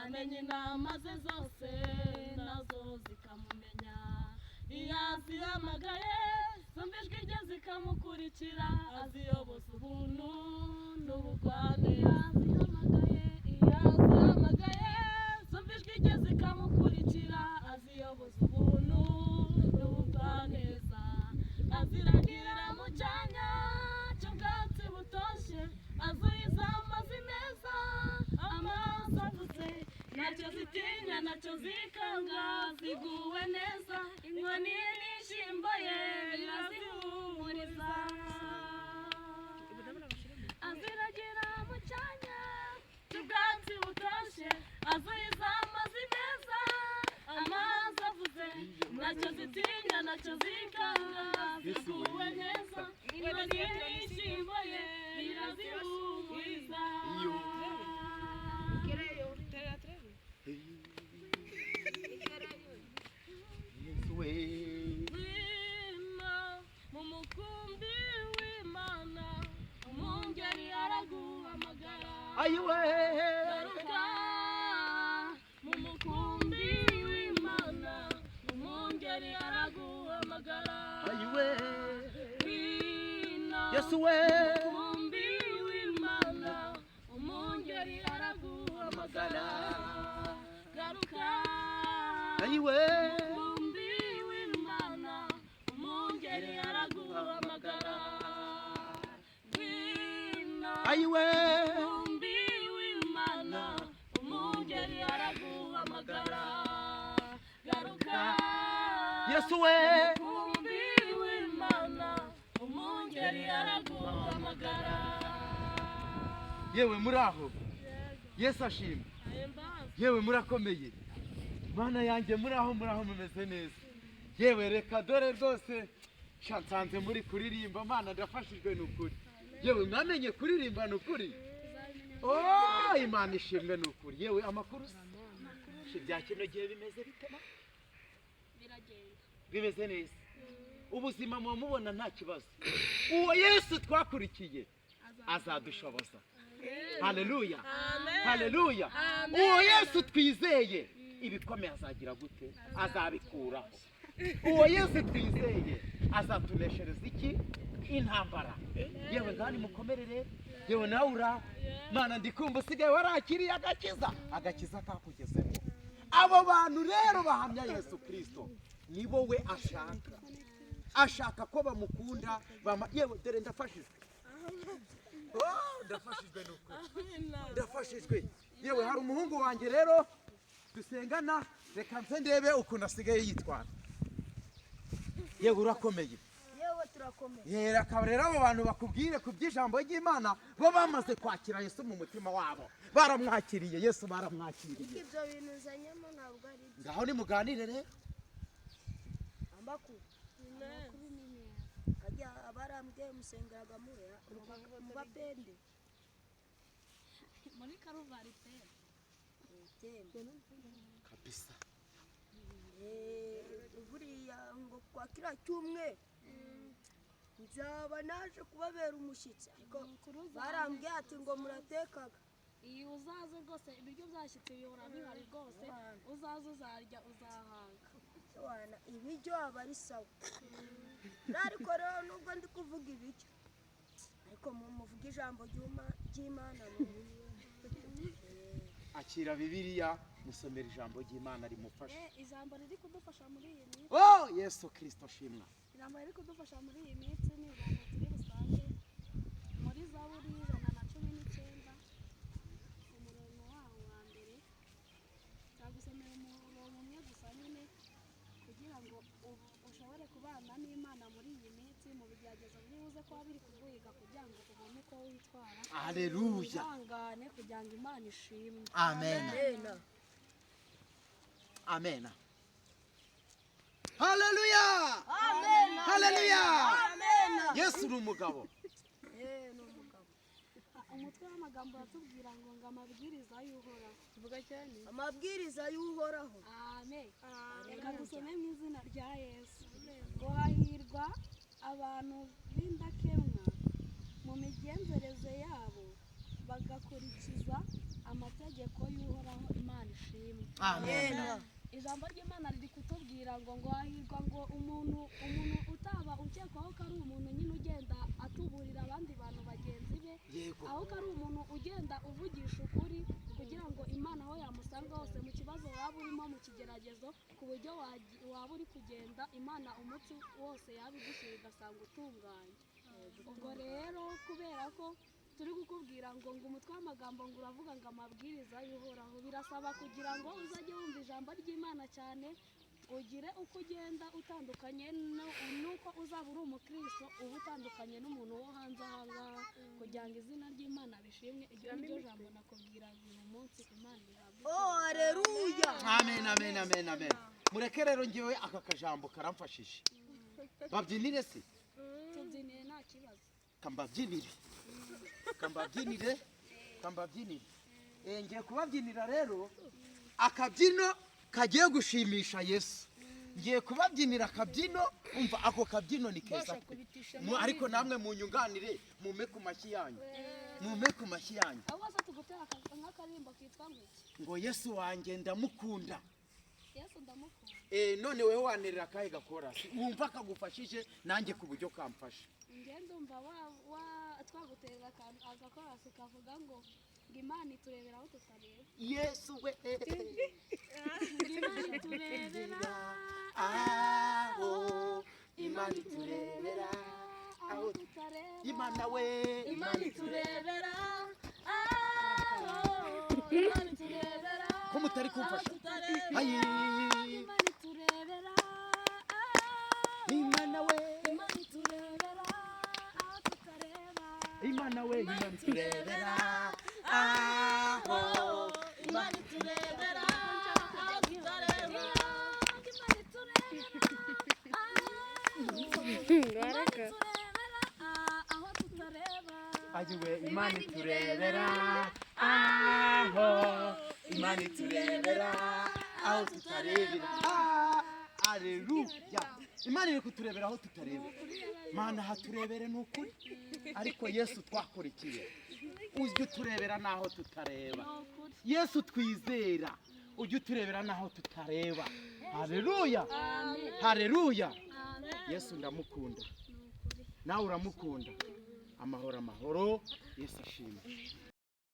Amenya intama ze zose, nazo zikamumenya. Iyo azihamagaye, zumva ijwi rye zikamukurikira. Aziyoboza ubuntu n'ubugwaneza. Azihamagaye, iyo azihamagaye, zumva ijwi rye zikamukurikira. Aziyoboza ubuntu n'ubugwaneza. Aziragira mu cyanya cy'ubwatsi butoshye, azuhiza amazi meza, amazi avuze. Ntacyo zitinya, ntacyo zikanga, ziguwe neza. Inkoni ye n'ishyimbo ye birazihumuriza. Aziragira mu cyanya cy'ubwatsi butoshye, azuhiza amazi meza, amazi avuze. Ntacyo zitinya, ntacyo zikanga, ziguwe neza. Inkoni ye n'ishyimbo ye birazihumuriza. Iyo. Yesu we. Wima mu mukumbi w'Imana, umwungeri araguhamagara. Ayiwe. Garuka mu mukumbi w'Imana, umwungeri araguhamagara. Ayiwe. Wina Yesu we. mukumbi w'Imana, umwungeri araguhamagara. Garuka Ayiwe. mukumbi w'Imana, umwungeri araguhamagara. Wina Ayiwe. mukumbi w'Imana, umwungeri araguhamagara. Garuka Yesu we. mukumbi w'Imana, umwungeri araguhamagara. Yewe, muri aho? Yesu ashimwe. Yewe, murakomeye? Mana yanjye, muri aho, muri aho, mumeze neza? Yewe, reka dore rwose sha nsanze muri kuririmba. Mana, ndafashijwe, ni ukuri. Yewe, mwamenye kuririmba, ni ukuri. Oh, Imana ishimwe, ni ukuri. Yewe, amakuru se? Sha, bya kino gihe bimeze bite ma? Biragenda. Bimeze neza, ubuzima muba mubona nta kibazo. Uwo Yesu twakurikiye azadushoboza. Haleluya, haleluya! Uwo Yesu twizeye, ibikomeye azagira gute? Azabikuraho. Uwo Yesu twizeye azatuneshereza iki? Intambara. Yewe, ngani mukomere rero. Yewe, nawe ura Mana, ndikumva usigaye warakiriye agakiza, agakiza kakugezemo. Abo bantu rero bahamya Yesu Kirisito nibo we ashaka, ashaka ko bamukunda yewe, dore ndafashijwe. Oh, ndafashijwe, ni ukuri ndafashijwe. Yewe, hari umuhungu wanjye rero dusengana, reka nze ndebe ukuntu asigaye yitwara. Yewe, urakomeye? Yewe, turakomeye. Yera, akaba rero abo bantu bakubwire ku by'ijambo ry'Imana, bo bamaze kwakira Yesu mu mutima wabo, baramwakiriye Yesu, baramwakiriye. Ibyo bintu uzanyemo ntabwo ari byo. Ngaho nimuganire rero. Amakuru ajya abarambwe musengeraga mu bapende. Muri Karuvari pe. Tembe. Kabisa. Buriya ngo kwa kiriya cyumweru nzaba naje kubabera umushyitsi, ariko barambwiye ati ngo muratekaga. Iyi uzaze rwose, ibiryo byashyitse bihora bihari rwose. Uzaze, uzarya uzahaga. Wana, ibiryo aba ari sawa, ariko rero nubwo ndi kuvuga ibiryo, ariko muvuge ijambo ry'Imana. Akira Bibiliya, musomera ijambo ry'Imana rimufasha. Ijambo riri kudufasha muri iyi minsi. Oh, Yesu Kirisito shimwa! Ijambo riri kudufasha muri iyi minsi ni ijambo turi busange muri Zaburi y'119, umurongo wawo wa mbere. Nzagusomera umurongo umwe gusa nyine kugira ngo ushobore kubana n'Imana muri iyi minsi mu bigeragezo biri buze kuba biri kuguhiga, kugira ngo ubone uko witwara. Haleluya! Wihangane kugira ngo Imana ishimwe. Amen, amen, haleluya, haleluya! Yesu ni umugabo. Ni umugabo. Umutwe w'amagambo uratubwira ngo amabwiriza y'Uhoraho. Vuga cyane. Amabwiriza y'Uhoraho. Amen. Reka dusome mu izina rya Yesu, ngo hahirwa abantu b'indakemwa mu migenzereze yabo, bagakurikiza Amategeko y'Uhoraho, Imana ishimwe. Amen. Ijambo ry'Imana riri kutubwira ngo hahirwa ngo umuntu utaba ukekwaho ko ari umuntu nyine ugenda atuburira abandi bantu bagenzi be, ahubwo ari umuntu ugenda uvugisha ukuri, kugira ngo Imana aho yamusanga hose, mu kibazo waba urimo, mu kigeragezo, ku buryo waba uri kugenda, Imana umunsi wose yaba igusuye igasanga utunganye. Ubwo rero kubera ko turi kukubwira ngo umutwe w'amagambo ngo uravuga ngo amabwiriza y'Uhoraho, birasaba kugira ngo uzajye wumva ijambo ry'Imana cyane, ugire uko ugenda utandukanye n'uko uzaba uri umukristo, uba utandukanye n'umuntu wo hanze aha ngaha, kugira ngo izina ry'Imana rishimwe. Iryo ni ryo jambo nakubwira uyu munsi. Imana ihabwe. Oh, haleluya. Amen, amen, amen, amen. Mureke rero ngewe aka kajambo karamfashije. Babyinire se? Tubyiniye, nta kibazo. Kambabyinire, kambabyinire, kambabyinire. Ngiye kubabyinira rero akabyino kagiye gushimisha Yesu. Ngiye kubabyinira akabyino. Umva, ako kabyino ni keza pe. Ariko namwe munyunganire, mume ku mashyi yanyu, mume ku mashyi yanyu. Aho wose tugutera nk'akarimbo kitwa ngo iki? Ngo Yesu wanjye ndamukunda. Yesu ndamukunda. None wewe wanerera akahe gakorasi wumva kagufashije, nanjye ku buryo kamfasha? Njye ndumva wa twagutera akantu agakorasi kavuga ngo Imana iturebera aho tutareba. Yesu we! Ngo Imana iturebera Aho Imana iturebera aho tutareba. Imana we! Imana iturebera aho, Imana iturebera Ko mutari aho kumfasha? tutareba. Ayi! Imana iturebera aho, Imana we! Imana iturebera aho tutareba. Imana we, Imana iturebera aho. Imana iturebera aho tutareba. Imana iturebera aho, Imana iturebera aho tutareba. Ayiwe, Imana iturebera aho, Imana iturebera aho tutarebera. Ah, aleluya! Imana iri kuturebera aho tutareba. Mana haturebere, ni ukuri. Ariko Yesu twakurikiye ujya uturebera n'aho tutareba. Ni ukuri. Yesu twizera ujya uturebera n'aho tutareba. Haleluya! Amen. Haleluya! Amen. Yesu ndamukunda. Ni ukuri. Nawe uramukunda? Amahoro, amahoro. Yesu ashimwe.